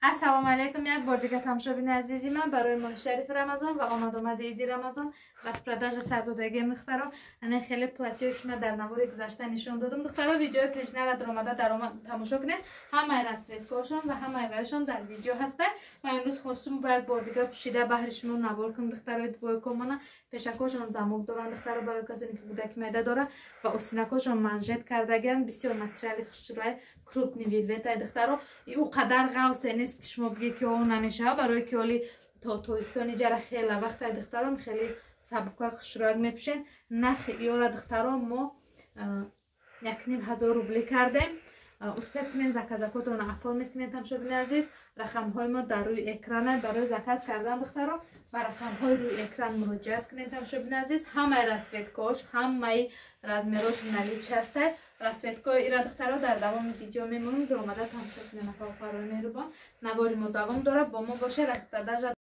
Ассалому алайкум, як бор дига, тамошобини азизи ман. Барои моҳи шарифи Рамазон ва омадомади иди Рамазон распродажа сардодагием, духтаро. Ана хеле платьё, ки ман дар навори гузашта нишон додам, духтаро, видеои пешнара даромада тамошо кунед. Ҳамаи расцветкошон ва ҳамаи вайшон дар видео ҳаста. Ман имрӯз хостум ба як бор дига пӯшида баҳри шумо навор кунам, духтарои. Двойкомона пешакошон замок доранд, духтаро, барои касоне ки кӯдаки майда дора, ва осинакошон манжет кардагианд. Бисёр материали хушрӯй, крупный вельветай, духтаро. И ӯ қадар ғавсе нест, ки шумо бигӯед, ки о намешава, барои ки оли то тобистони ҷара хела вақтай, духтарон, хеле сабукак, хушрӯяк мепӯшен. Нархи иёра, духтаро, мо 1500 рубли кардем. Успеть кунед, заказакотонро оформить кунед, тамошобини азиз. Рақамҳои мо дар рӯи экрана. Барои заказ кардан, духтаро, ба рақамҳои рӯи экран муроҷиат кунед, тамошобини азиз. Ҳамаи расцветкош, ҳамаи размерош наличии ҳастай. Расцветкои ира, духтаро, дар давоми видео мемонем, дуромада тамошо кунед. Нафарҳои меҳрубон, навори мо давом дорад, бо мо боше. Распродажа.